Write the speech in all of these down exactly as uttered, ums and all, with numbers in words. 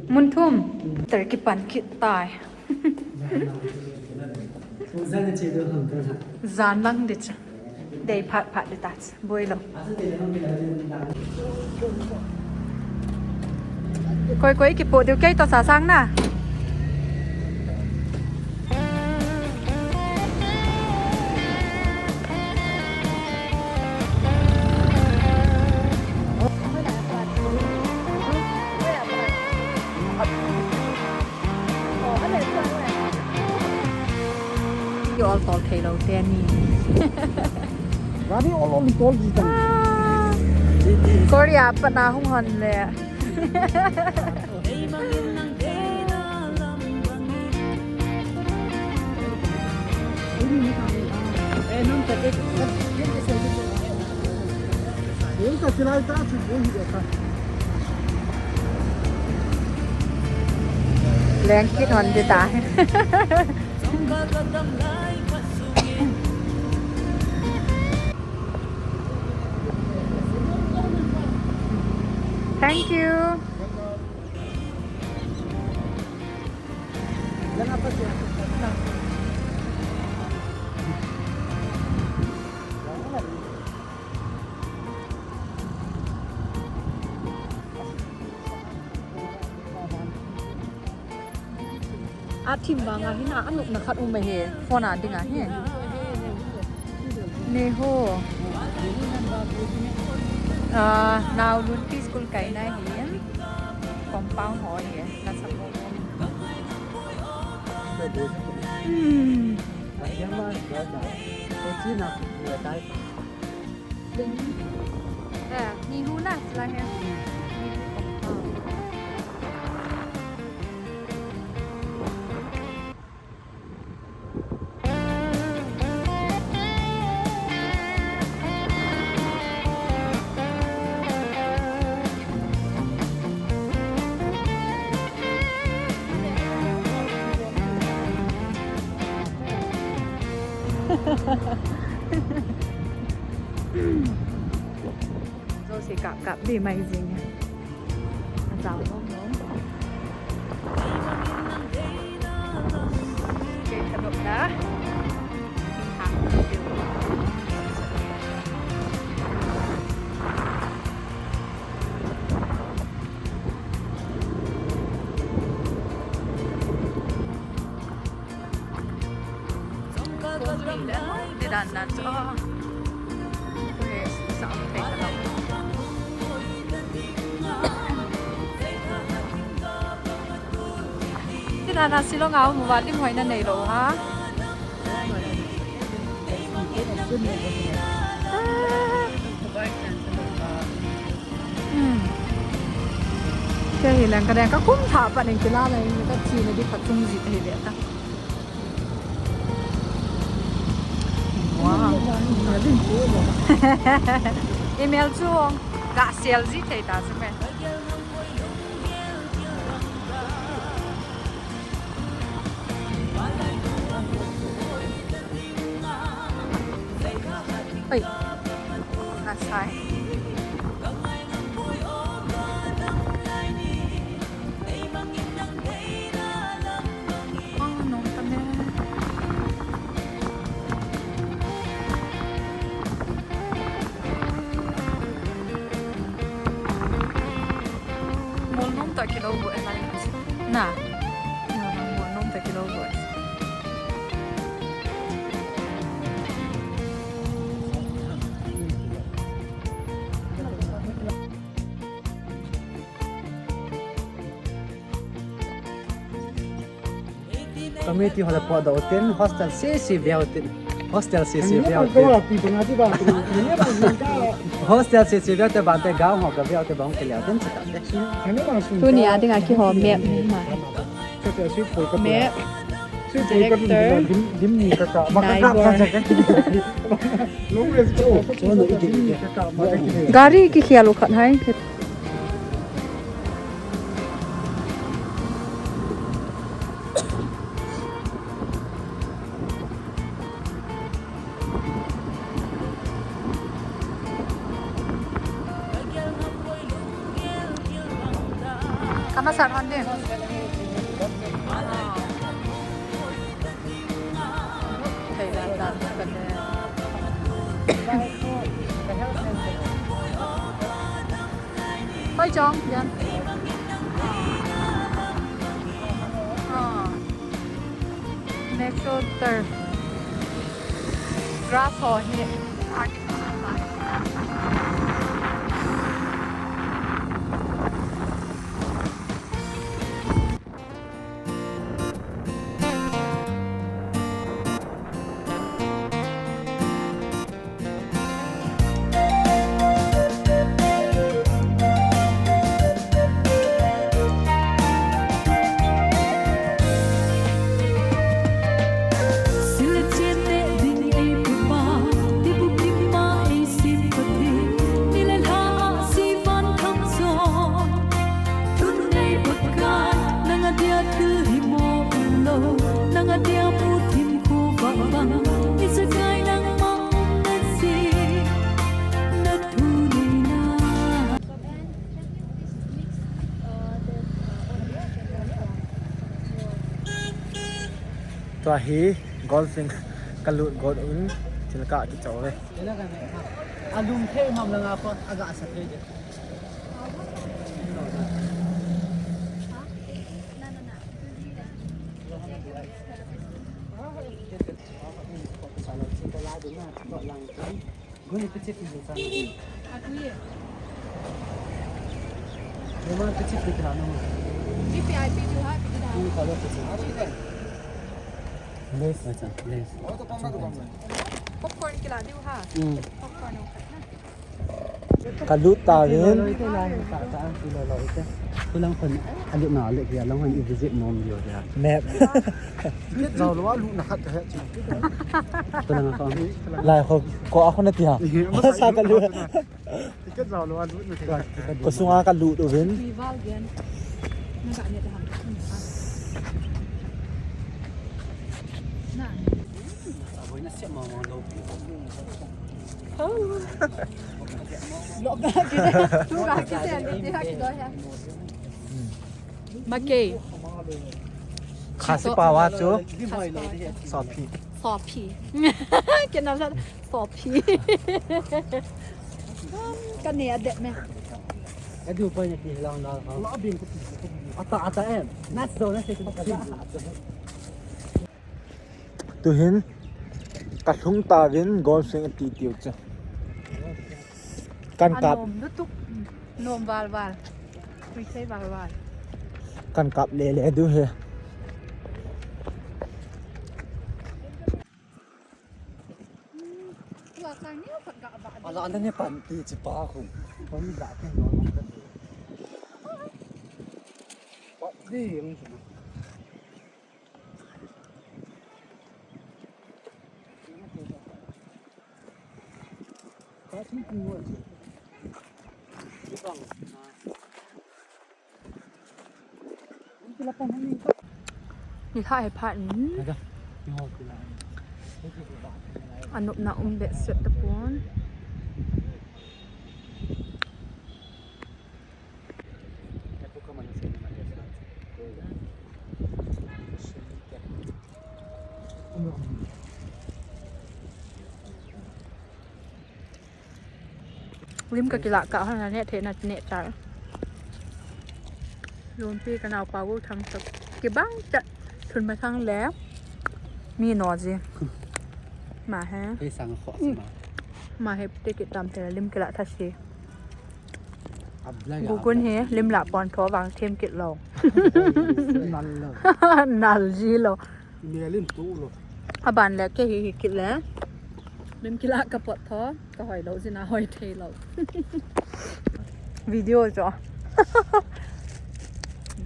Mun thum. Turkey pan kit tai. Jan lang di cha. Dei phat phat di ta. Boi lo. Koi koi kipo diu kei to sa sang na. Ki ol tol thei lo te ni. Gari ol ol tol ji ta. Ah. Korea pat na hung hon le. Leng kit hon di ta. Thank you. A thim vang a hin a, a nopna khat um ahi, phone a ding a hi. Neho. Ah, Naolun Preschool kaina hi. Compound ho hi. Ka sa mo. Hmm. Eh, ni hu na sila he. Jouse kap kap di mai jing. Ajao nom nom. Kei thadop na. Hang. Ti dan a Shillong a um uva lim hoina nei lou ha. Hmm. Kei hi leng ka deng ka kum tha pat in kila leng ka chi na di khat chung ji ta hi ve ta. Wow. Email chu hong ka sel ji thei ta chu me. Oi. Nasai. Oh, nom ta me. Mol nom ta kilo bo e lai. Na. Mol nom ta kilo bo e. Community hall a potdoh utin, hostel sese veu tin. Hostel sese veu tin. Hostel sese veu te bang te, gaon ho gaveu te bang kile utin, chita te. Tuni a dinga kihou map hi ma. Map. Director. Neighbor. Gari kikhel u khat hai. Ama san hon din. Thei dan dan ka ne. Hoi chong, yan. Ah. Natural turf. Grass ho hi artificial grass. Tua hi golf swing ka lut got un thil ka kichou ve. Alum thei mam langa kon aga sa thei de. Guni pichit ni sa. Aku ye. Mama pichit ni kira no. Ni pi ai pi ju ha pi da. Ni ka lo pichit. Lays. Acha, Lays. Popcorn kila diu ha. Hmm. Popcorn ho khat na. Ka lut ta vin. Loi te la ta ta ang kilo loi te. Kulang kon alut na le kia lang hon i visit nom yo ya. Map. Ticket jao lou a lut na khat ka he chu. Kulang a kon. Lai ho ko a ko na tia. Sa ka lut. Ticket jao lou a lut na khat. Ko sunga ka lut uvin. Rival gen. Na ka ne ta ham. Na. Aboi na siap mau mau lou. Lok ka kile. Tu ka kile. Ti ha ki do ya. Makei. Khasi pawa chu. Khasi pawa. Sopi. Sopi. Kena la sopi. Ka ne adet me. Ka du pa ne ti lang la. Ata ata em. Nas do na se. Tuhin ka lhung tauvin golf swing ati tiu chu. Kan kap. Anom lutuk. Nom val val. Tui sei val val. Kan kap le le du he. Tua chang ni khat ga ba. Ala na ne pan ti chi pa khu. Pan ga ke no. Pa di yang chu. Ni kha he phat in. Anopna um behseh tapon. Lim ka kilah kah hon a neh thei na neh ta. Lungpi ka naopa gu thang tak. Kibang chat thun ma thang le. Mi no ji. Ma he. Hei sang kho si ma. Ma he te ki tam te lim kilah tha si. Gu kun hi lim lah pon tho vang them kit lou. Nal lou. Nal ji lou. Lim tu lou. Aban le ke hi hi kit le. Lim kilah ka pot tho. Ka hoi lou jin a hoi thei lou. Video cho.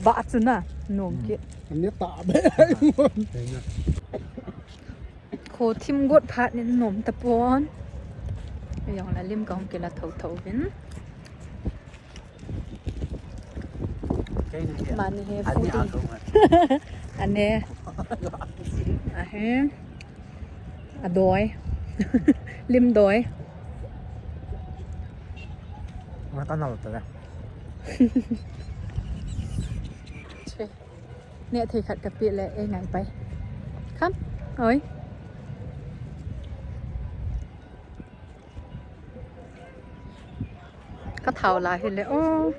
Ba chu na nom kit. Ani ta be. Kho thim got phat nin nom tapon. Jong la lim ka hung kila tho tho vin. Mani he foodie. Ane. Ahe. Adoi. Lim doi. Nga ta nal ta le. Neh thei khat ka peh le ei ngai pai. Kham. Oi. Ka thau la hi le. Oh.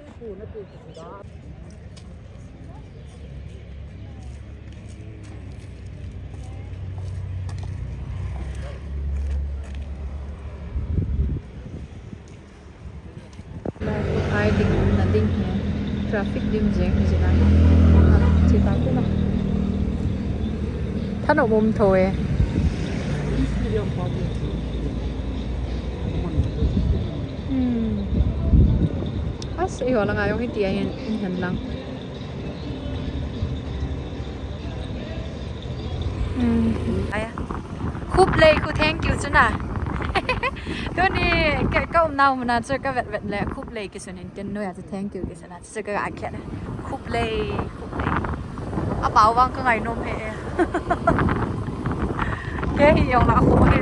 Ai ding na ding hi. Traffic dim jeng hi jing a. Chi ta ku na. Thanop um tho e. Hmm. As, eiho langa jong hitia hin, hin lang. Hmm. Aya. Khublei, khu thank you chu na. Tuni ka, ka umnau muna chu ka vet vet le khublei kisun in ken noija chu thank you kisun a chu ka ga khen. Khublei, khublei. Apao vang ka ngainom e. Kei hi jong la khu he.